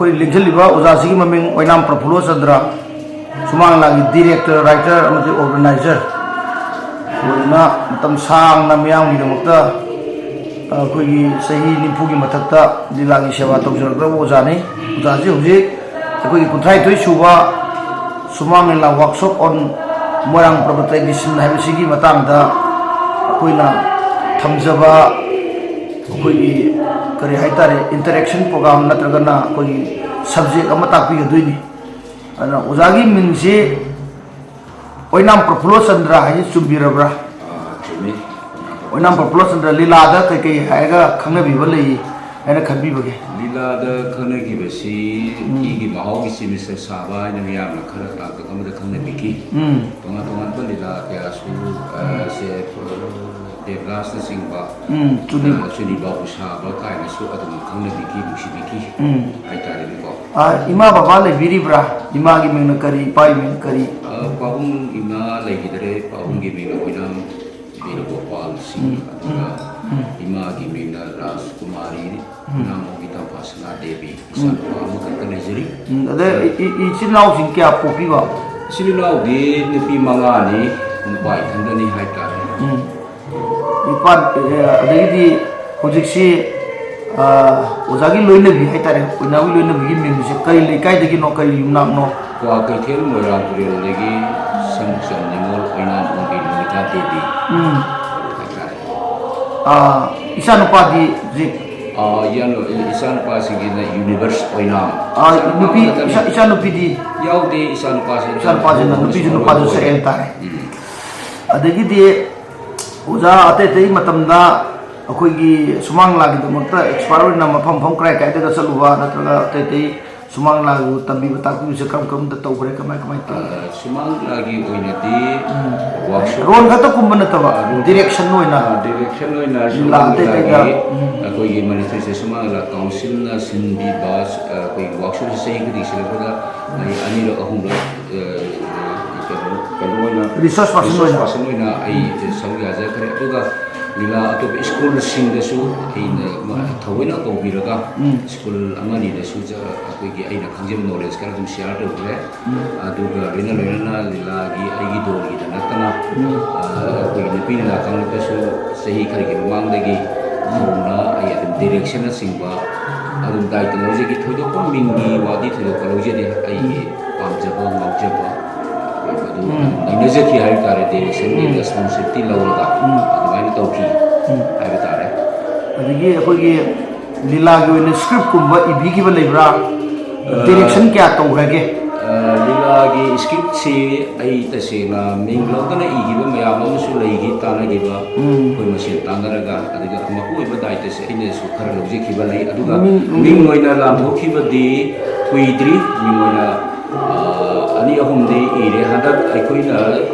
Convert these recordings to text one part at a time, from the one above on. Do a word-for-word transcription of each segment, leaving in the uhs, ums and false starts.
ꯑꯩꯈꯣꯏ ꯂꯦꯡꯁꯤꯜꯂꯤꯕ ꯑꯣꯖꯥꯁꯤꯒꯤ ꯃꯃꯤꯡ ꯑꯣꯏꯅꯥꯝ ꯄ꯭ꯔꯐꯨꯜꯂ ꯆꯟꯗ꯭ꯔ, ꯁꯨꯃꯥꯡ ꯂꯤꯂꯥꯒꯤ ꯗꯤꯔꯦꯛꯇꯔ, ꯔꯥꯏꯇꯔ ꯑꯃꯗꯤ ꯑꯣꯔꯒꯅꯥꯏꯖꯔ ꯑꯣꯏꯗꯨꯅ ꯃꯇꯝ ꯁꯥꯡꯅ ꯃꯤꯌꯥꯝꯒꯤꯗꯃꯛꯇ, ꯑ, ꯑꯩꯈꯣꯏꯒꯤ ꯆꯍꯤ ꯅꯤꯐꯨꯒꯤ ꯃꯊꯛꯇ ꯂꯤꯂꯥꯒꯤ ꯁꯦꯕꯥ ꯇꯧꯖꯔꯛꯂꯕ ꯑꯣꯖꯥꯅꯤ꯫ ꯑꯣꯖꯥꯁꯤ ꯍꯧꯖꯤꯛ ꯑꯩꯈꯣꯏꯒꯤ ꯀꯨꯟꯊ꯭ꯔꯥꯅꯤꯊꯣꯏ ꯁꯨꯕ ꯁꯨꯃꯥꯡ ꯂꯤꯂꯥ workshop on ꯃꯣꯏꯔꯥꯡ ꯄ꯭ꯔꯕꯇ edition ꯍꯥꯏꯕꯁꯤꯒꯤ ꯃꯇꯥꯡꯗ ꯑꯩꯈꯣꯏꯅ ꯊꯝꯖꯕ ꯑꯩꯈꯣꯏꯒꯤ, ꯀꯔꯤ ꯍꯥꯏꯇꯥꯔꯦ, interaction program ꯅꯠꯇ꯭ꯔꯒꯅ ꯑꯩꯈꯣꯏꯒꯤ subject ꯑꯃ ꯇꯥꯛꯄꯤꯒꯗꯣꯏꯅꯤ꯫ ꯑꯗꯨꯅ ꯑꯣꯖꯥꯒꯤ ꯃꯤꯡꯁꯤ ꯑꯣꯏꯅꯥꯝ ꯄ꯭ꯔꯐꯨꯜꯂ ꯆꯟꯗ꯭ꯔ ꯍꯥꯏꯁꯤ ꯆꯨꯝꯕꯤꯔꯕ꯭ꯔꯥ? ꯑꯥ, ꯆꯨꯝꯃꯤ꯫ ꯑꯣꯏꯅꯥꯝ ꯄ꯭ꯔꯐꯨꯜꯂ ꯆꯟꯗ꯭ꯔ ꯂꯤꯂꯥꯗ ꯀꯩꯀꯩ ꯍꯥꯏꯔꯒ ꯈꯪꯅꯕꯤꯕ ꯂꯩ ꯍꯥꯏꯅ ꯈꯟꯕꯤꯕꯒꯦ? ꯂꯤꯂꯥꯗ ꯈꯪꯅꯈꯤꯕꯁꯤ ꯎꯝ꯫ ꯏꯒꯤ ꯃꯍꯥꯎꯒꯤ ꯆꯦꯃꯤꯁꯇꯔ ꯁꯥꯕ ꯍꯥꯏꯅ ꯃꯤꯌꯥꯝꯅ ꯈꯔ ꯇꯥꯡꯀꯛ ꯑꯃꯗ ꯈꯪꯅꯕꯤꯈꯤ꯫ ꯎꯝ꯫ ꯇꯣꯉꯥꯟ ꯇꯣꯉꯥꯟꯕ ꯂꯤꯂꯥ ꯀꯌꯥꯁꯨ, ꯑ, ꯁꯦ, ꯗꯦꯕꯗꯥꯁꯅꯆꯤꯡꯕ, ꯎꯝ, ꯆꯨꯅꯤ꯫ ꯑ, ꯆꯨꯅꯤ ꯕꯥꯕꯨ ꯁꯥꯕ ꯀꯥꯏꯅꯁꯨ ꯑꯗꯨꯝ ꯈꯪꯅꯕꯤꯈꯤ, ꯅꯨꯡꯁꯤꯕꯤꯈꯤ ꯎꯝ꯫ ꯍꯥꯏꯇꯥꯔꯦꯅꯦꯀꯣ꯫ ꯑ, ꯏꯃꯥ ꯕꯕꯥ ꯂꯩꯕꯤꯔꯤꯕ꯭ꯔꯥ? ꯏꯃꯥꯒꯤ ꯃꯤꯡꯅ ꯀꯔꯤ, ꯏꯄꯥꯒꯤ ꯃꯤꯡ ꯀꯔꯤ? ꯑ, ꯄꯥꯕꯨꯡ ꯏꯃꯥ ꯂꯩꯈꯤꯗ꯭ꯔꯦ꯫ ꯄꯥꯕꯨꯡꯒꯤ ꯃꯤꯡꯅ ꯑꯣꯏꯅꯥꯝ ꯕꯤꯔꯒꯣꯄꯥꯜ ꯁꯤꯡ, ꯎꯝ, ꯑꯗꯨꯒ ꯎꯝ, ꯎꯝ꯫ ꯏꯃꯥꯒꯤ ꯃꯤꯡꯅ ꯔꯥꯖꯀꯨꯃꯥꯔꯤ, ꯎꯝ꯫ ꯏꯅꯥꯎꯒꯤ ꯇꯝꯐꯥ ꯁꯅꯥ ꯗꯦꯕꯤ, ꯎꯝ꯫ ꯏꯆꯥꯅꯨꯄꯥ ꯑꯃꯈꯛꯇ ꯂꯩꯖꯔꯤ꯫ ꯎꯝ, ꯑꯗ ꯏ-, ꯏ-, ꯏꯆꯤꯟ ꯏꯅꯥꯎꯁꯤꯡ ꯀꯌꯥ ꯄꯣꯛꯄꯤꯕ? ꯏꯆꯤꯜ ꯏꯅꯥꯎꯗꯤ ꯅꯨꯄꯤ ꯃꯉꯥꯅꯤ, ꯅꯨꯄꯥ ꯏꯊꯟꯗꯅꯤ ꯍꯥꯏꯇꯥꯔꯦ꯫ ꯎꯝ꯫ ꯅꯨꯄꯥ, ꯑꯦ, ꯑꯗꯒꯤꯗꯤ ꯍꯧꯖꯤꯛꯁꯤ, ꯑ, ꯑꯣꯖꯥꯒꯤ ꯂꯣꯏꯅꯕꯤ ꯍꯥꯏꯇꯥꯔꯦ, ꯑꯣꯏꯅꯥꯝꯒꯤ ꯂꯣꯏꯅꯕꯤꯒꯤ ꯃꯤꯡꯁꯦ ꯀꯔꯤ ꯂꯩꯀꯥꯏꯗꯒꯤꯅꯣ, ꯀꯔꯤ ꯌꯨꯝꯅꯥꯛꯅꯣ? ꯀ꯭ꯋꯥꯀꯩꯊꯦꯜ ꯃꯣꯏꯔꯥꯡ ꯇꯨꯔꯦꯜꯗꯒꯤ ꯁꯃꯨꯆꯟ ꯅꯤꯉꯣꯜ ꯑꯣꯏꯅꯥꯝ ꯑꯣꯡꯕꯤ ꯅꯣꯅꯤꯇꯥ ꯗꯦꯕꯤ ꯎꯝ꯫ ꯍꯥꯏꯇꯥꯔꯦ꯫ ꯑ, ꯏꯆꯥꯅꯨꯄꯥꯗꯤ ꯍꯧꯖꯤꯛ ꯑ, ꯏꯌꯥꯅꯨ-, ꯏꯆꯥꯅꯨꯄꯥꯁꯤꯡꯒꯤꯅ ꯌꯨꯅꯤꯚꯔꯁ ꯑꯣꯏꯅꯥꯝ꯫ ꯑ, ꯏꯆꯥꯅꯨꯄꯥ ꯅꯨꯄꯤ, ꯑꯃꯈꯛꯇꯅꯤ꯫ ꯏꯆꯥ-, ꯏꯆꯥꯅꯨꯄꯤꯗꯤ? ꯌꯥꯎꯗꯦ, ꯏꯆꯥꯅꯨꯄꯥꯁꯤꯅ ꯏꯆꯥꯅꯨꯄꯥꯁꯤꯅ ꯅꯨꯄꯤꯁꯨ ꯅꯨꯄꯥꯁꯨ ꯁꯛꯑꯦ ꯍꯥꯏꯇꯥꯔꯦ꯫ ꯎꯝ꯫ ꯑꯗꯒꯤꯗꯤ ꯑꯣꯖꯥ ꯑꯇꯩ ꯑꯇꯩ ꯃꯇꯝꯗ ꯑꯩꯈꯣꯏꯒꯤ ꯁꯨꯃꯥꯡ ꯂꯤꯂꯥꯒꯤꯗꯃꯛꯇ expert ꯑꯣꯏꯅ ꯃꯐꯝ ꯃꯐꯝ ꯀꯔꯥꯏ ꯀꯥꯏꯗꯒ ꯆꯠꯂꯨꯕ ꯅꯠꯇ꯭ꯔꯒ ꯑꯇꯩ ꯑꯇꯩ ꯁꯨꯃꯥꯡ ꯂꯤꯂꯥꯕꯨ ꯇꯝꯕꯤꯕ ꯇꯥꯛꯄꯤꯕꯁꯦ ꯀꯔꯝ ꯀꯔꯝꯗ ꯇꯧꯈ꯭ꯔꯦ, ꯀꯃꯥꯏ ꯀꯃꯥꯏ ꯇꯧꯏ? ꯑ, ꯁꯨꯃꯥꯡ ꯂꯤꯂꯥꯒꯤ ꯑꯣꯏꯅꯗꯤ ꯎꯝ꯫ Workshop ꯔꯣꯜ ꯈꯛꯇ ꯀꯨꯝꯕ ꯅꯠꯇꯕ, ꯑ, ꯔꯣꯜ direction ꯑꯣꯏꯅ ꯑ, direction ꯑꯣꯏꯅ ꯂꯤꯂꯥ ꯁꯨꯃꯥꯡ ꯑꯇꯩ ꯑꯇꯩꯗ, ꯂꯤꯂꯥꯒꯤ ꯎꯝ꯫ ꯑꯩꯈꯣꯏꯒꯤ ꯃꯅꯤꯄꯨꯔ ꯁ꯭ꯇꯦꯠ ꯁꯨꯃꯥꯡ ꯂꯤꯂꯥ ꯀꯥꯎꯟꯁꯤꯜꯅ ꯁꯤꯟꯕꯤꯕ, ꯑ, ꯑꯩꯈꯣꯏꯒꯤ workshopꯁꯦ ꯆꯍꯤ ꯈꯨꯗꯤꯡ ꯁꯤꯜꯂꯛꯄꯗ ꯑꯩ ꯑꯅꯤꯔꯛ ꯑꯍꯨꯝꯂꯛ, ꯑ, ꯀꯩꯅꯣ, ꯀꯩꯅꯣ ꯑꯣꯏꯅ resource person resource ꯑꯣꯏꯅ꯫ Person ꯑꯣꯏꯅ ꯑꯩ ꯁꯔꯨꯛ ꯌꯥꯖꯈ꯭ꯔꯦ꯫ ꯑꯗꯨꯒ ꯂꯤꯂꯥ ꯑꯇꯣꯞꯄ ꯁ꯭ꯀꯨꯜꯁꯤꯡꯗꯁꯨ ꯑꯩꯅ ꯊꯑꯣꯏꯅ ꯀꯧꯕꯤꯔꯒ ꯎꯝ꯫ ꯁ꯭ꯀꯨꯜ ꯑꯃꯅꯤꯗꯁꯨ ꯆ-, ꯑꯩꯈꯣꯏꯒꯤ ꯑꯩꯅ ꯈꯪꯖꯕ ꯅꯣꯂꯦꯖ ꯈꯔ ꯑꯗꯨꯝ ꯁꯤꯌꯥꯔ ꯇꯧꯈ꯭ꯔꯦ꯫ ꯎꯝ꯫ ꯑꯗꯨꯒ ꯂꯣꯏꯅ ꯂꯣꯏꯅꯅ ꯂꯤꯂꯥꯒꯤ ꯑꯩꯒꯤ ꯗꯣꯟꯒꯤꯗ ꯅꯠꯇꯅ, ꯎꯝ꯫ ꯑ, ꯑꯩꯈꯣꯏꯒꯤ ꯅꯨꯄꯤ ꯂꯤꯂꯥ ꯀꯥꯡꯂꯨꯞꯇꯁꯨ ꯆꯍꯤ ꯈꯔꯒꯤ ꯃꯃꯥꯡꯗꯒꯤ ꯍꯧꯅ ꯑꯩ ꯑꯗꯨꯝ ꯗꯤꯔꯦꯛꯁꯟꯅꯆꯤꯡꯕ ꯑꯗꯨꯝ ꯗꯥꯏꯇ ꯂꯧꯖꯈꯤ꯫ ꯊꯣꯏꯗꯣꯛꯄ ꯃꯤꯡꯒꯤ ꯋꯥꯗꯤ ꯊꯣꯏꯗꯣꯛꯄ ꯂꯧꯖꯗꯦ꯫ ꯑꯩꯒꯤ ꯄꯥꯝꯖꯕ, ꯉꯥꯎꯖꯕ ꯑꯗꯨ ꯎꯝ꯫ ꯅꯩꯅꯖꯈꯤ ꯍꯥꯏꯕ ꯇꯥꯔꯦ꯫ ꯗꯤꯔꯦꯛꯁꯟꯒꯤ ꯎꯝ꯫ ꯔꯦꯁꯄꯣꯟꯁꯤꯕꯤꯂꯤꯇꯤ ꯂꯧꯔꯒ ꯎꯝ꯫ ꯑꯗꯨꯃꯥꯏꯅ ꯇꯧꯈꯤ ꯎꯝ꯫ ꯍꯥꯏꯕ ꯇꯥꯔꯦ꯫ ꯑꯗꯒꯤ ꯑꯩꯈꯣꯏꯒꯤ ꯂꯤꯂꯥꯒꯤ ꯑꯣꯏꯅ ꯁ꯭ꯀ꯭ꯔꯤꯞꯀꯨꯝꯕ ꯏꯕꯤꯈꯤꯕ ꯂꯩꯕ꯭ꯔꯥ? ꯑ, ꯗꯤꯔꯦꯛꯁꯟ ꯀꯌꯥ ꯇꯧꯈ꯭ꯔꯒꯦ? ꯑ, ꯂꯤꯂꯥꯒꯤ ꯁ꯭ꯀ꯭ꯔꯤꯞꯁꯤ ꯑꯩ ꯇꯁꯦꯡꯅ ꯃꯤꯡ ꯂꯧꯗꯅ ꯏꯈꯤꯕ ꯃꯌꯥꯝ ꯑꯃꯁꯨ ꯂꯩꯈꯤ, ꯇꯥꯟꯅꯈꯤꯕ ꯎꯝ꯫ ꯑꯩꯈꯣꯏ ꯃꯁꯦꯟ ꯇꯥꯟꯅꯔꯒ꯫ ꯑꯗꯨꯒ ꯃꯄꯨ ꯑꯣꯏꯕ ꯗꯥꯏꯇꯁꯦ ꯑꯩꯅꯁꯨ ꯈꯔ ꯂꯧꯖꯈꯤꯕ ꯂꯩ꯫ ꯑꯗꯨꯒ ꯃꯤꯡ, ꯃꯤꯡ ꯃꯤꯡ ꯑꯣꯏꯅ ꯂꯥꯟꯊꯣꯛꯈꯤꯕꯗꯤ ꯀꯨꯏꯗ꯭ꯔꯤ꯫ ꯃꯤꯡ ꯑꯣꯏꯅ, ꯑ, ꯑꯅꯤ ꯑꯍꯨꯝꯗꯤ ꯏꯔꯦ꯫ ꯍꯟꯗꯛ ꯑꯩꯈꯣꯏꯅ,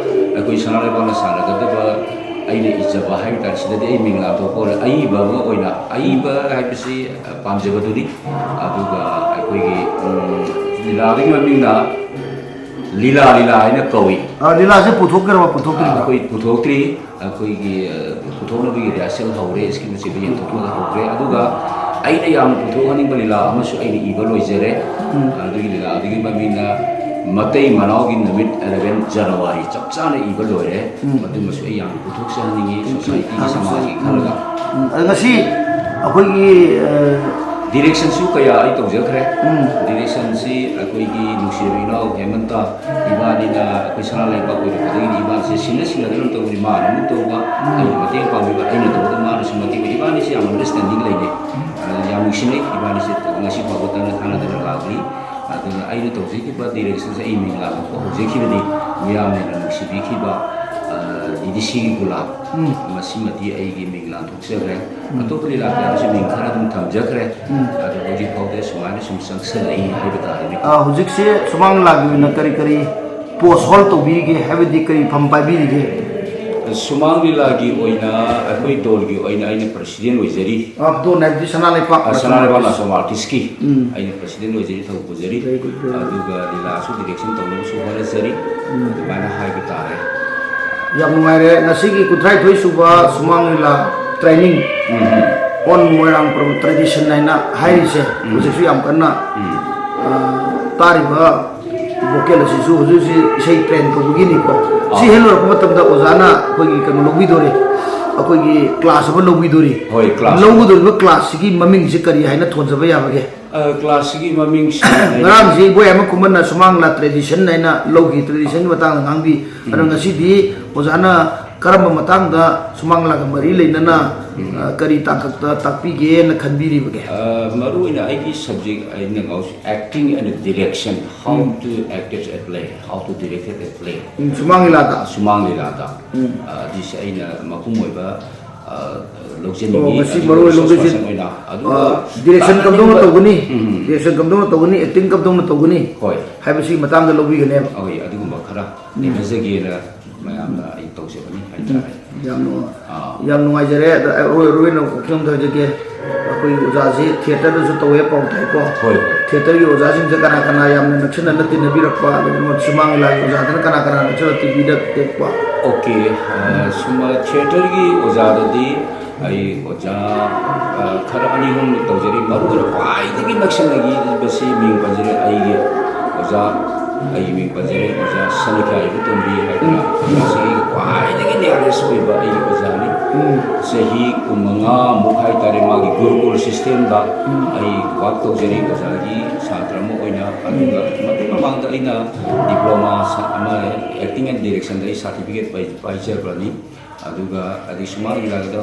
ꯑꯩꯈꯣꯏ ꯁꯅꯥ ꯂꯩꯕꯥꯛꯅ ꯁꯥꯟꯅꯒꯗꯕ ꯑꯩꯅ ꯏꯖꯕ ꯍꯥꯏꯕ ꯇꯥꯔꯦ, ꯁꯤꯗꯗꯤ ꯑꯩ ꯃꯤꯡ ꯂꯥꯟꯊꯣꯛꯄ ꯑꯣꯏꯔꯦ꯫ ꯑꯏꯕ ꯑꯃ ꯑꯣꯏꯅ, ꯑꯏꯕ ꯍꯥꯏꯕꯁꯤ ꯄꯥꯝꯖꯕꯗꯨꯅꯤ꯫ ꯑꯗꯨꯒ ꯑꯩꯈꯣꯏꯒꯤ, ꯎꯝ, ꯂꯤꯂꯥꯗꯨꯒꯤ ꯃꯃꯤꯡꯅ ꯂꯤꯂꯥ, ꯂꯤꯂꯥ ꯍꯥꯏꯅ ꯀꯧꯏ꯫ ꯑ, ꯂꯤꯂꯥꯁꯦ ꯄꯨꯊꯣꯛꯈ꯭ꯔꯕ, ꯄꯨꯊꯣꯛꯇ꯭ꯔꯤꯕ꯭ꯔꯥ? ꯑꯩꯈꯣꯏ ꯄꯨꯊꯣꯛꯇ꯭ꯔꯤ꯫ ꯑꯩꯈꯣꯏꯒꯤ, ꯑ, ꯄꯨꯊꯣꯛꯅꯕꯒꯤ ꯔꯤꯍꯥꯔꯁꯦꯜ ꯍꯧꯔꯦ, ꯁ꯭ꯀꯤꯝꯅꯆꯤꯡꯕ ꯌꯦꯟꯊꯣꯛꯄꯗ ꯍꯧꯈ꯭ꯔꯦ꯫ ꯑꯗꯨꯒ ꯑꯩꯅ ꯌꯥꯝꯅ ꯄꯨꯊꯣꯛꯍꯟꯅꯤꯡꯕ ꯂꯤꯂꯥ ꯑꯃꯁꯨ ꯑꯩꯅ ꯏꯕ ꯂꯣꯏꯖꯔꯦ꯫ ꯎꯝ꯫ ꯑꯗꯨꯒꯤ ꯂꯤꯂꯥ ꯑꯗꯨꯒꯤ ꯃꯃꯤꯡꯅ ꯃꯇꯩ ꯃꯅꯥꯎꯒꯤ ꯅꯨꯃꯤꯠ, ꯑꯦꯂꯚꯦꯟ ꯖꯅꯋꯥꯔꯤ, ꯆꯞ ꯆꯥꯅ ꯏꯕ ꯂꯣꯏꯔꯦ꯫ ꯎꯝ꯫ ꯃꯗꯨꯃꯁꯨ ꯑꯩ ꯌꯥꯝꯅ ꯄꯨꯊꯣꯛꯆꯍꯟꯅꯤꯡꯉꯤ, ꯎꯝ꯫ ꯁꯣꯁꯥꯏꯇꯤꯒꯤ, ꯁꯃꯥꯖꯀꯤ ꯈꯜꯂꯒ꯫ ꯎꯝ꯫ ꯑꯗ ꯉꯁꯤ ꯑꯩꯈꯣꯏꯒꯤ, ꯑ, ꯗꯤꯔꯦꯛꯁꯟꯁꯨ ꯀꯌꯥ ꯑꯩ ꯇꯧꯖꯈ꯭ꯔꯦ꯫ ꯎꯝ꯫ ꯗꯤꯔꯦꯛꯁꯟꯁꯤ ꯑꯩꯈꯣꯏꯒꯤ ꯅꯨꯡꯁꯤꯔꯕ ꯏꯅꯥꯎ ꯍꯦꯃꯟꯇ ꯏꯕꯥꯅꯤꯅ, ꯑꯩꯈꯣꯏ ꯁꯅꯥ ꯂꯩꯕꯥꯛ ꯑꯣꯏꯔꯛꯄꯗꯒꯤꯗꯤ ꯏꯕꯥꯅꯤꯁꯦ ꯁꯤꯟꯅ ꯁꯤꯟꯅꯗꯨꯅ ꯇꯧꯕꯅꯤ꯫ ꯃꯥꯅ ꯑꯃꯨꯛ ꯇꯧꯕ, ꯎꯝ꯫ ꯑꯩꯅ ꯃꯇꯦꯡ ꯄꯥꯡꯕꯤꯕ, ꯑꯩꯅ ꯇꯧꯕꯗ ꯃꯥꯅꯁꯨ ꯃꯇꯦꯡ ꯄꯥꯡꯕꯤ꯫ ꯏꯕꯥꯅꯤꯁꯦ ꯌꯥꯝ ꯑꯟꯗꯔꯁꯇꯦꯟꯗꯤꯡ ꯂꯩꯅꯩ꯫ ꯑꯗꯨꯅ ꯌꯥꯝ ꯅꯨꯡꯁꯤꯅꯩ꯫ ꯏꯕꯥꯅꯤꯁꯦ ꯉꯁꯤ ꯐꯥꯎꯕ ꯇꯠꯅ ꯊꯥꯅꯗꯅ ꯂꯥꯛꯂꯤ꯫ ꯑꯗꯨꯅ ꯑꯩꯅ ꯇꯧꯖꯈꯤꯕ ꯗꯤꯔꯦꯛꯁꯟꯁꯦ ꯑꯩ ꯃꯤꯡ ꯂꯥꯟꯊꯣꯛꯄ ꯍꯧꯖꯈꯤꯕꯅꯤ꯫ ꯃꯤꯌꯥꯝꯅ ꯅꯨꯡꯁꯤꯕꯤꯈꯤꯕ, ꯑ, ꯗꯤꯗꯤꯁꯤꯒꯤ ꯒꯨꯂꯥꯞ, ꯎꯝ꯫ ꯃꯁꯤꯃꯗꯤ ꯑꯩꯒꯤ ꯃꯤꯡ ꯂꯥꯟꯊꯣꯛꯆꯈ꯭ꯔꯦ꯫ ꯎꯝ꯫ ꯑꯇꯣꯞꯄ ꯂꯤꯂꯥ ꯀꯌꯥꯗꯁꯨ ꯃꯤꯡ ꯈꯔ ꯑꯗꯨꯝ ꯊꯝꯖꯈ꯭ꯔꯦ꯫ ꯎꯝ꯫ ꯑꯗꯣ ꯍꯧꯖꯤꯛ ꯐꯥꯎꯗ ꯁꯨꯃꯥꯏꯅ ꯁꯨꯝ ꯆꯪꯁꯜꯂꯛꯏ ꯍꯥꯏꯕ ꯇꯥꯔꯦꯅꯦ꯫ ꯑ, ꯍꯧꯖꯤꯛꯁꯦ ꯁꯨꯃꯥꯡ ꯂꯤꯂꯥꯒꯤ ꯑꯣꯏꯅ ꯀꯔꯤ ꯀꯔꯤ ꯄꯣꯁ ꯍꯣꯜ ꯇꯧꯕꯤꯔꯤꯒꯦ, ꯍꯥꯏꯕꯗꯤ ꯀꯔꯤ ꯐꯝ ꯄꯥꯏꯕꯤꯔꯤꯒꯦ? ꯁꯨꯃꯥꯡ ꯂꯤꯂꯥꯒꯤ ꯑꯣꯏꯅ ꯑꯩꯈꯣꯏ ꯗꯣꯜꯒꯤ ꯑꯣꯏꯅ ꯑꯩꯅ ꯄ꯭ꯔꯁꯤꯗꯦꯟ ꯑꯣꯏꯖꯔꯤ꯫ ꯑ, ꯗꯣꯟ ꯍꯥꯏꯕꯗꯤ ꯁꯅꯥ ꯂꯩꯄꯥꯛ ꯑ, ꯁꯅꯥ ꯂꯩꯕꯥꯛ ꯅꯥꯆꯣꯝ ꯑꯥꯔꯇꯤꯁꯀꯤ ꯎꯝ꯫ ꯑꯩꯅ ꯄ꯭ꯔꯁꯤꯗꯦꯟ ꯑꯣꯏꯖꯔꯤ, ꯊꯧ ꯄꯨꯖꯔꯤ꯫ Very good, very good. ꯑꯗꯨꯒ ꯂꯤꯂꯥꯁꯨ ꯗꯤꯔꯦꯛꯁꯟ ꯇꯧꯅꯕꯁꯨ ꯍꯣꯠꯅꯖꯔꯤ꯫ ꯎꯝ꯫ ꯑꯗꯨꯃꯥꯏꯅ ꯍꯥꯏꯕ ꯇꯥꯔꯦ꯫ ꯌꯥꯝ ꯅꯨꯡꯉꯥꯏꯔꯦ꯫ ꯉꯁꯤꯒꯤ ꯀꯨꯟꯊ꯭ꯔꯥꯅꯤꯊꯣꯏ ꯁꯨꯕ ꯁꯨꯃꯥꯡ Lila training on Moirang pro tradition ꯍꯥꯏꯅ ꯍꯥꯏꯔꯤꯁꯦ, ꯍꯧꯖꯤꯛꯁꯨ ꯌꯥꯝ ꯀꯟꯅ, ꯑ, ꯇꯥꯔꯤꯕ vocal ꯑꯁꯤꯁꯨ ꯍꯧꯖꯤꯛ ꯍꯧꯖꯤꯛ ꯏꯁꯩ train ꯇꯧꯕꯒꯤꯅꯤꯀꯣ꯫ ꯁꯤ ꯑꯥ꯫ ꯍꯦꯛ ꯂꯣꯏꯔꯛꯄ ꯃꯇꯝꯗ ꯑꯣꯖꯥꯅ ꯑꯩꯈꯣꯏꯒꯤ ꯀꯩꯅꯣ ꯂꯧꯕꯤꯗꯣꯔꯤ, ꯑꯩꯈꯣꯏꯒꯤ class ꯑꯃ ꯂꯧꯕꯤꯗꯣꯔꯤ꯫ ꯍꯣꯏ, class꯫ ꯂꯧꯒꯗꯧꯔꯤꯕ class ꯁꯤꯒꯤ ꯃꯃꯤꯡꯁꯤ ꯀꯔꯤ ꯍꯥꯏꯅ ꯊꯣꯟꯖꯕ ꯌꯥꯕꯒꯦ? ꯑ, class ꯁꯤꯒꯤ ꯃꯃꯤꯡꯁꯤ ꯉꯔꯥꯡꯁꯤ ꯏꯕꯣꯌꯥꯏꯃ ꯈꯨꯃꯟꯅ ꯁꯨꯃꯥꯡ ꯂꯤꯂꯥ tradition ꯍꯥꯏꯅ ꯂꯧꯈꯤ, tradition ꯒꯤ ꯃꯇꯥꯡꯗ ꯉꯥꯡꯕꯤ꯫ ꯑꯗꯣ ꯎꯝ꯫ ꯉꯁꯤꯗꯤ ꯑꯣꯖꯥꯅ ꯀꯔꯝꯕ ꯃꯇꯥꯡꯗ ꯁꯨꯃꯥꯡ ꯂꯤꯂꯥꯒ ꯃꯔꯤ ꯂꯩꯅꯅ, ꯎꯝ꯫ ꯑ, ꯀꯔꯤ ꯇꯥꯡꯀꯛꯇ ꯇꯥꯛꯄꯤꯒꯦꯅ ꯈꯟꯕꯤꯔꯤꯕꯒꯦ? ꯑ, ꯃꯔꯨꯑꯣꯏꯅ ꯑꯩꯒꯤ subject ꯑꯩꯅ ꯉꯥꯎꯁꯤ acting and direction, how um. To act as a play, how to direct a play꯫ ꯎꯝ, ꯁꯨꯃꯥꯡ ꯂꯤꯂꯥꯗ? ꯁꯨꯃꯥꯡ ꯂꯤꯂꯥꯗ꯫ ꯎꯝ꯫ ꯑ, ꯑꯗꯨꯁꯦ ꯑꯩꯅ ꯃꯄꯨꯡ ꯑꯣꯏꯕ, ꯑ, ꯂꯧꯖꯅꯤꯡꯉꯤ꯫ ꯑꯣ, ꯉꯁꯤ ꯑꯗꯨꯒ ꯃꯔꯨ ꯑꯣꯏꯅ resource ꯂꯧꯖꯅꯤꯡ-, person ꯑꯣꯏꯅ꯫ ꯑꯗꯨꯒ ꯑ, direction ꯀꯝꯗꯧꯅ ꯇꯧꯒꯅꯤ? ꯎꯝ꯫ Direction ꯀꯝꯗꯧꯅ ꯇꯧꯒꯅꯤ? Acting ꯀꯝꯗꯧꯅ ꯇꯧꯒꯅꯤ? ꯍꯣꯏ꯫ ꯍꯥꯏꯕꯁꯤꯒꯤ ꯃꯇꯥꯡꯗ ꯂꯧꯕꯤꯒꯅꯦꯕ꯫ ꯍꯣꯏ, ꯑꯗꯨꯒꯨꯝꯕ ꯈꯔ ꯎꯝ꯫ ꯅꯩꯅꯖꯒꯦꯅ ꯃꯌꯥꯝꯅ ꯑꯩ ꯇꯧꯖꯕꯅꯤ ꯍꯥꯏꯇꯥꯔꯦ꯫ ꯎꯝ꯫ ꯌꯥꯝ ꯅꯨꯡꯉꯥꯏ-, ꯑꯥ꯫ ꯌꯥꯝ ꯅꯨꯡꯉꯥꯏꯖꯔꯦ꯫ ꯑꯗ ꯑꯔꯣꯏ-, ꯑꯔꯣꯏꯅ ꯋꯥꯐꯝ ꯑꯃ ꯍꯥꯏꯖꯒꯦ꯫ ꯑꯩꯈꯣꯏ ꯑꯣꯖꯥꯁꯤ theatre ꯗꯁꯨ ꯇꯧꯋꯦ ꯄꯥꯎ ꯇꯥꯏꯀꯣ꯫ ꯍꯣꯏ, ꯍꯣꯏ꯫ Theatre ꯒꯤ ꯑꯣꯖꯥꯁꯤꯡꯁꯦ ꯀꯅꯥ ꯀꯅꯥ ꯌꯥꯝꯅ ꯅꯛꯁꯤꯟꯅꯅ ꯇꯤꯟꯅꯕꯤꯔꯛꯄ, ꯑꯗꯨꯒ ꯁꯨꯃꯥꯡ ꯂꯤꯂꯥꯒꯤ ꯑꯣꯖꯥꯗꯅ ꯀꯅꯥ ꯀꯅꯥ ꯅꯛꯁꯤꯟꯅ ꯇꯤꯟꯕꯤꯔꯛꯄ? OK, ꯑ, ꯁꯨꯃꯥꯡ theatre ꯒꯤ ꯑꯣꯖꯥꯗꯗꯤ ꯑꯩ ꯑꯣꯖꯥ, ꯑ, ꯈꯔ ꯑꯅꯤ ꯑꯍꯨꯝ ꯇꯧꯖꯔꯤ꯫ ꯃꯔꯨ ꯑꯣꯏꯅ ꯈ꯭ꯋꯥꯏꯗꯒꯤ ꯅꯛꯁꯤꯟꯅꯈꯤꯕꯁꯤ ꯃꯤꯡ ꯄꯟꯖꯔꯦ, ꯑꯩꯒꯤ ꯑꯣꯖꯥ, ꯑꯩꯒꯤ ꯃꯤꯡ ꯄꯟꯖꯔꯦ, ꯑꯣꯖꯥ ꯁꯅꯥꯈꯥꯏꯕ ꯇꯣꯝꯕꯤ ꯍꯥꯏꯗꯅ, ꯃꯁꯤ ꯈ꯭ꯋꯥꯏꯗꯒꯤ nearest ꯑꯣꯏꯕ ꯑꯩꯒꯤ ꯑꯣꯖꯥꯅꯤ꯫ ꯎꯝ꯫ ꯆꯍꯤ ꯀꯨꯟꯃꯉꯥꯃꯨꯛ ꯍꯥꯏꯇꯥꯔꯦ, ꯃꯥꯒꯤ ꯒꯨꯔꯨꯀꯨꯜ system ꯗ ꯎꯝ꯫ ꯑꯩ work ꯇꯧꯖꯔꯤ ꯑꯣꯖꯥꯒꯤ ꯁꯥꯇ꯭ꯔ ꯑꯃ ꯑꯣꯏꯅ꯫ ꯑꯗꯨꯒ ꯃꯗꯨꯒꯤ ꯃꯃꯥꯡꯗ ꯑꯩꯅ diploma ꯁꯥ-, ꯑꯃ acting and direction ꯗ ꯑꯩ certificate ꯄꯥꯏ-, ꯄꯥꯏꯖꯕꯅꯤ꯫ ꯑꯗꯨꯒ ꯑꯗꯩ ꯁꯨꯃꯥꯡ ꯂꯤꯂꯥꯗ,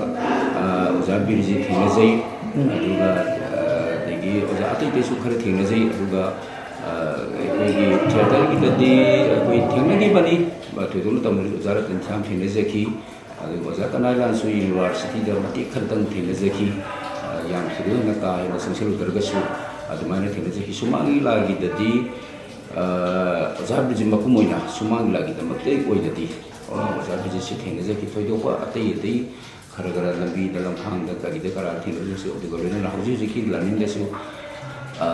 ꯑ, ꯑꯣꯖꯥ ꯕꯤꯔꯖꯤꯠ ꯊꯦꯡꯅꯖꯩ꯫ ꯎꯝ꯫ ꯑꯗꯨꯒ, ꯑ, ꯑꯗꯒꯤ ꯑꯣꯖꯥ ꯑꯇꯩ ꯑꯇꯩꯁꯨ ꯈꯔ ꯊꯦꯡꯅꯖꯩ꯫ ꯑꯗꯨꯒ, ꯑ, ꯑꯩꯈꯣꯏꯒꯤ theatre ꯒꯤꯗꯗꯤ ꯑꯩꯈꯣꯏ ꯊꯦꯡꯅꯈꯤꯕꯅꯤ, ꯊꯣꯏꯗꯣꯛꯅ ꯇꯧꯅꯔꯤ꯫ ꯑꯣꯖꯥ ꯔꯇꯟ ꯁ꯭ꯌꯥꯝ ꯊꯦꯡꯅꯖꯈꯤ꯫ ꯑꯗꯨꯒ ꯑꯣꯖꯥ ꯀꯅꯥꯏꯂꯥꯜꯁꯨ university ꯗ ꯃꯇꯦꯛ ꯈꯔꯇꯪ ꯊꯦꯡꯅꯖꯈꯤ꯫ ꯑ, ꯌꯥꯝ ꯊꯣꯏꯗꯣꯛ ꯍꯦꯟꯅ ꯀꯥ ꯍꯦꯟꯅ ꯆꯪꯁꯤꯜꯂꯨꯗ꯭ꯔꯒꯁꯨ ꯑꯗꯨꯃꯥꯏꯅ ꯊꯦꯡꯅꯖꯈꯤ꯫ ꯁꯨꯃꯥꯡ ꯂꯤꯂꯥꯒꯤꯗꯗꯤ, ꯑ, ꯑꯣꯖꯥ ꯕꯤꯔꯖꯤꯠ ꯃꯄꯨꯝ ꯑꯣꯏꯅ ꯁꯨꯃꯥꯡ ꯂꯤꯂꯥꯒꯤꯗꯃꯛꯇ ꯑꯣꯏꯅꯗꯤ ꯑꯣꯖꯥ ꯕꯤꯔꯖꯤꯠꯁꯤ ꯊꯦꯡꯅꯖꯈꯤ꯫ ꯊꯣꯏꯗꯣꯛꯄ ꯑꯇꯩ ꯑꯇꯩ ꯈꯔ ꯈꯔ ꯂꯝꯕꯤꯗ ꯂꯝꯈꯥꯡꯗ ꯀꯔꯤꯗ ꯀꯔꯥ ꯊꯦꯡꯅꯔꯁꯨ, ꯑꯗꯨꯒ ꯂꯣꯏꯅꯅ ꯍꯧꯖꯤꯛ ꯍꯧꯖꯤꯛꯀꯤ ꯂꯥꯏꯅꯤꯡꯗꯁꯨ, ꯑ,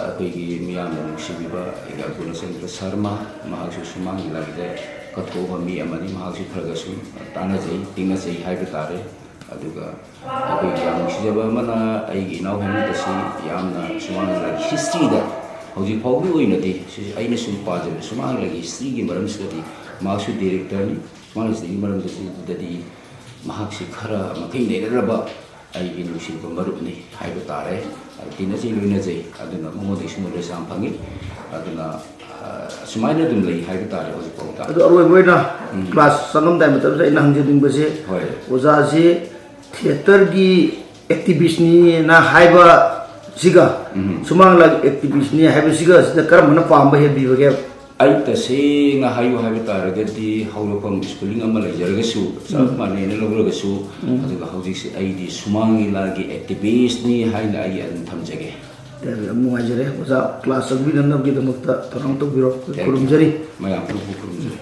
ꯑꯩꯈꯣꯏꯒꯤ ꯃꯤꯌꯥꯝꯅ ꯅꯨꯡꯁꯤꯕꯤꯕ ꯑꯩꯒ ꯒꯨꯅꯆꯟꯗ꯭ꯔ ꯁꯔꯃ, ꯃꯍꯥꯛꯁꯨ ꯁꯨꯃꯥꯡ ꯂꯤꯂꯥꯒꯤꯗ ꯀꯠꯊꯣꯛꯑꯕ ꯃꯤ ꯑꯃꯅꯤ꯫ ꯃꯍꯥꯛꯁꯤ ꯈꯔꯒꯁꯨ ꯇꯥꯟꯅꯖꯩ, ꯇꯤꯟꯅꯖꯩ ꯍꯥꯏꯕ ꯇꯥꯔꯦ꯫ ꯑꯗꯨꯒ ꯑꯩꯈꯣꯏꯒꯤ ꯌꯥꯝ ꯅꯨꯡꯁꯤꯖꯕ ꯑꯃꯅ, ꯑꯩꯒꯤ ꯏꯅꯥꯎ ꯍꯦꯃꯟꯇ ꯑꯁꯤ ꯌꯥꯝꯅ ꯁꯨꯃꯥꯡ ꯂꯤꯂꯥꯒꯤ ꯍꯤꯁꯇ꯭ꯔꯤꯗ ꯍꯧꯖꯤꯛ ꯐꯥꯎꯒꯤ ꯑꯣꯏꯅꯗꯤ ꯁꯤ ꯑꯩꯅ ꯁꯨꯝ ꯄꯥꯖꯕ ꯁꯨꯃꯥꯡ ꯂꯤꯂꯥꯒꯤ ꯍꯤꯁꯇ꯭ꯔꯤꯒꯤ ꯃꯔꯝꯁꯤꯗꯗꯤ ꯃꯍꯥꯛꯁꯨ ꯗꯤꯔꯦꯛꯇꯔꯅꯤ꯫ ꯁꯨꯃꯥꯡ ꯂꯤꯂꯥꯒꯤ ꯃꯔꯝꯗꯗꯤ ꯃꯍꯥꯛꯁꯤ ꯈꯔ ꯃꯈꯩ ꯅꯩꯅꯔꯕ ꯑꯩꯒꯤ ꯅꯨꯡꯁꯤꯕ ꯃꯔꯨꯞꯅꯤ ꯍꯥꯏꯕ ꯇꯥꯔꯦ꯫ ꯇꯤꯟꯅꯖꯩ, ꯂꯣꯏꯅꯖꯩ꯫ ꯑꯗꯨꯅ ꯃꯉꯣꯟꯗꯒꯤꯁꯨ ꯅꯣꯂꯦꯖ ꯌꯥꯝ ꯐꯪꯉꯤ꯫ ꯑꯗꯨꯅ ꯑ, ꯑꯁꯨꯃꯥꯏꯅ ꯑꯗꯨꯝ ꯂꯩ ꯍꯥꯏꯕ ꯇꯥꯔꯦ ꯍꯧꯖꯤꯛꯐꯥꯎꯗ꯫ ꯑꯗꯣ ꯑꯔꯣꯏꯕ ꯑꯣꯏꯅ ꯎꯝ꯫ ꯀ꯭ꯂꯥꯁ ꯆꯪꯉꯝꯗꯥꯏ ꯃꯇꯝꯗ ꯑꯩꯅ ꯍꯪꯖꯅꯤꯡꯕꯁꯦ, ꯍꯣꯏ꯫ ꯑꯣꯖꯥꯁꯤ ꯊꯤꯌꯦꯇꯔꯒꯤ ꯑꯦꯛꯇꯤꯚꯤꯁꯅꯤꯅ ꯍꯥꯏꯕꯁꯤꯒ ꯎꯝ꯫ ꯁꯨꯃꯥꯡ ꯂꯤꯂꯥꯒꯤ ꯑꯦꯛꯇꯤꯚꯤꯁꯅꯤ ꯍꯥꯏꯕꯁꯤꯒ ꯁꯤꯗ ꯀꯔꯝꯕꯅ ꯄꯥꯝꯕ ꯍꯦꯟꯕꯤꯕꯒꯦ? ꯑꯩ ꯇꯁꯦꯡꯅ ꯍꯥꯏꯌꯨ ꯍꯥꯏꯕ ꯇꯥꯔꯒꯗꯤ ꯍꯧꯔꯛꯐꯝ ꯁ꯭ꯀꯨꯂꯤꯡ ꯑꯃ ꯂꯩꯖꯔꯒꯁꯨ ꯆꯞ ꯎꯝ꯫ ꯃꯥꯟꯅꯩꯅ ꯂꯧꯔꯒꯁꯨ ꯎꯝ꯫ ꯑꯗꯨꯒ ꯍꯧꯖꯤꯛꯁꯦ ꯑꯩꯗꯤ ꯁꯨꯃꯥꯡ ꯂꯤꯂꯥꯒꯤ ꯑꯦꯛꯇꯤꯚꯤꯁꯅꯤ ꯍꯥꯏꯅ ꯑꯩ ꯑꯗꯨꯝ ꯊꯝꯖꯒꯦ꯫ ꯌꯥꯝ ꯅꯨꯡꯉꯥꯏꯖꯔꯦ ꯑꯣꯖꯥ, ꯀ꯭ꯂꯥꯁ ꯆꯪꯕꯤꯅꯅꯕꯒꯤꯗꯃꯛꯇ ꯊꯧꯔꯥꯡ ꯇꯧꯕꯤꯔꯣ꯫ Thank you꯫ ꯈꯨꯔꯨꯝꯖꯔꯤ꯫ ꯃꯌꯥꯝ ꯄꯨꯝꯅꯃꯛꯄꯨ ꯈꯨꯔꯨꯝꯖꯔꯤ꯫